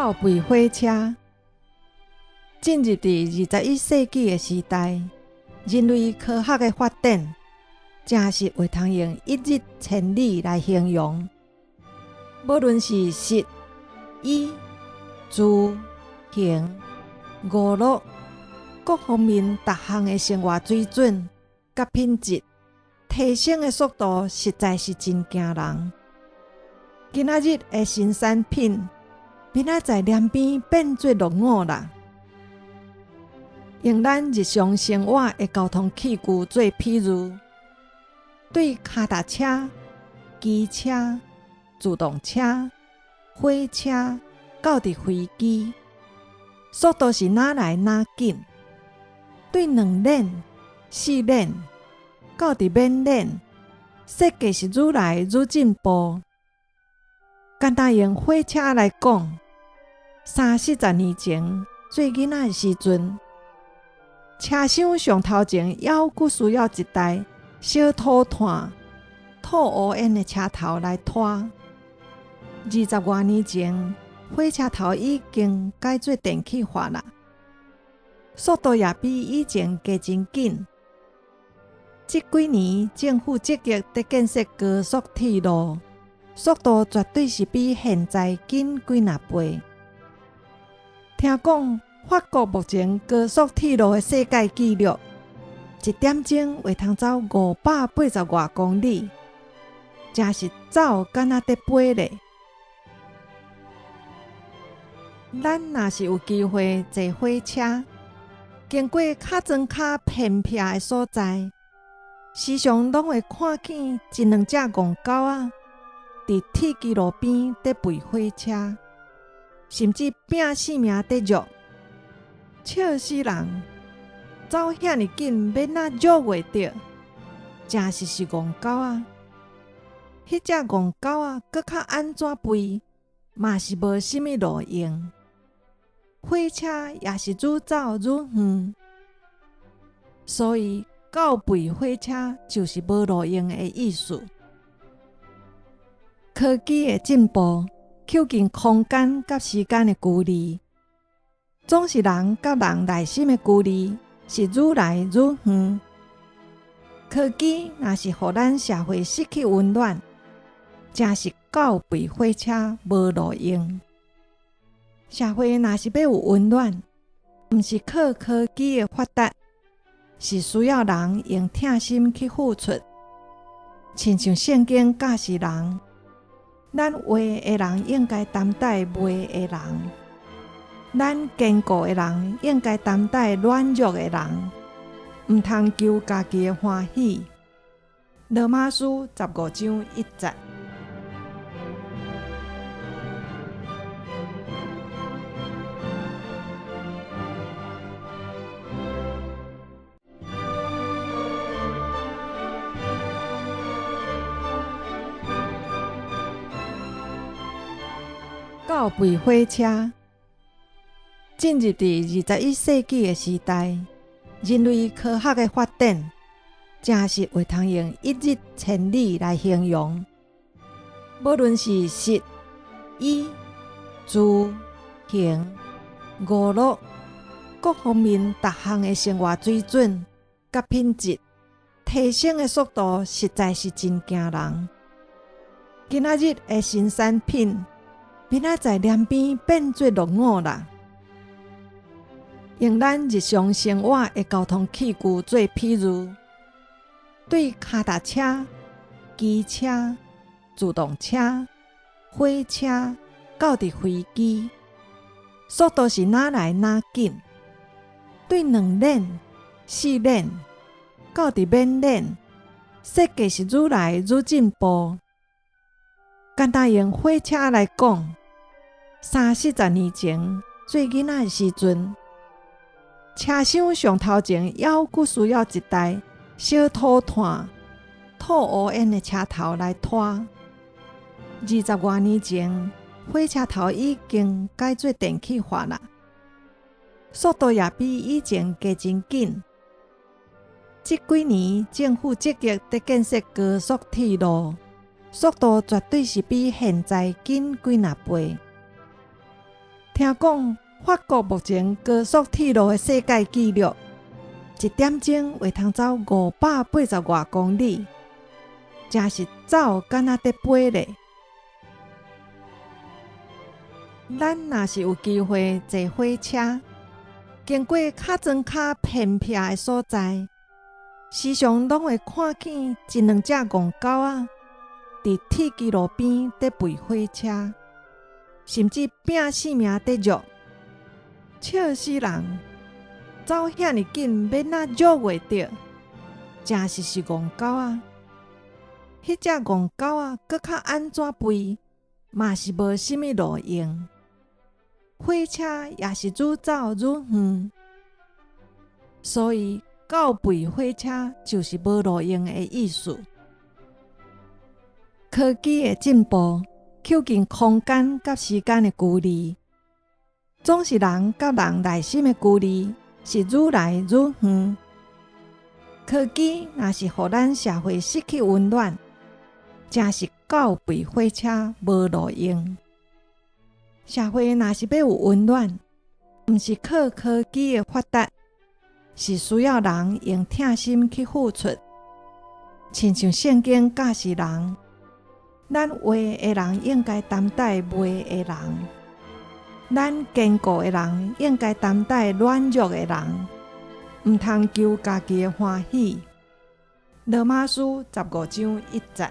告別火車。進入佇21世紀的時代，人類科學的發展，誠實會通用一日千里來形容。無論是食、衣、住、行、娛樂各方面，逐項的生活水準佮品質提升的速度，實在是真驚人。今仔日的新產品，明仔載涼邊變做落伍啦。用咱日常生活的交通器具做譬喻，對跤踏車、機車、自動車、火車到佇飛機，速度是愈來愈緊。對兩輪、四輪到佇免輪，設計是愈來愈進步。簡單用火車來講，三四十年前做囡仔的時陣，車廂上頭前猶閣需要一台小土炭吐烏煙的車頭來拖。20外年前，火車頭已經改做電氣化啦，速度也比以前加真緊。這幾年政府積極佇建設高速鐵路，速度絕對是比現在緊幾若倍。聽講法國目前高速鐵路的世界紀錄，一點鐘會通走580外公里，誠是走敢若佇飛咧。咱若是有機會坐火車，經過較莊跤偏僻的所在，時常攏會看見一兩隻戇狗仔佇鐵支路邊佇吠火車，甚至拚性命佇虐，笑死人！走遐爾緊，欲怎虐袂著？誠實是戇狗仔！彼隻戇狗仔閣較按怎吠，嘛是無啥物路用。火車也是愈走愈遠，所以狗吠火車就是無路用的意思。科技的進步，扣近空間佮時間的距離，總是人佮人內心的距離是愈來愈遠。科技若是予咱社會失去溫暖，誠是狗吠火車無路用。社會若是欲有溫暖，毋是靠科技的發達，是需要人用疼心去付出。親像聖經教示人，咱活的人應該擔待袂的人，咱堅固的人應該擔待軟弱的人，毋通求家己的歡喜。羅馬書15章1節。告別火車，進入佇21世紀的時代，人類科學的發展，誠實會通用一日千里來形容。無論是食、衣、住、行、娛樂各方面，逐項的生活水準佮品質提升的速度，實在是真驚人。今仔日的新產品，明仔載涼邊變做落伍啦。用咱日常生活的交通器具做譬喻，對跤踏車、機車、自動車、火車到佇飛機，速度是愈來愈緊。對兩輪、四輪到佇免輪，設計是愈來愈進步。簡單用火車來講，三四十年前做囡仔的時陣，車廂上頭前猶閣需要一台小土炭吐烏煙的車頭來拖。20外年前，火車頭已經改做電氣化啦，速度也比以前加真緊。這幾年政府積極佇建設高速鐵路，速度絕對是比現在緊幾若倍。聽講法國目前高速鐵路的世界紀錄，一點鐘會通走580外公里，誠是走敢若佇飛咧。咱若是有機會坐火車，經過較莊跤偏僻的所在，時常攏會看見一兩隻戇狗仔佇鐵支路邊佇吠火車，甚至拚性命佇虐，笑死人！走遐爾緊，欲按怎虐袂著？誠實是戇狗仔！彼隻戇狗仔閣較按怎吠，嘛是無啥物路用。火車也是愈走愈遠，所以狗吠火車就是無路用的意思。科技的進步，扣近空間佮時間的距離，總是人佮人內心的距離是愈來愈遠。科技若是予咱社會失去溫暖，誠是狗吠火車無路用。社會若是欲有溫暖，毋是靠科技的發達，是需要人用疼心去付出。親像聖經教示人，咱話的人應該擔待袂的人，咱堅固的人應該擔待軟弱的人，毋通求家己的歡喜。羅馬書15章1節。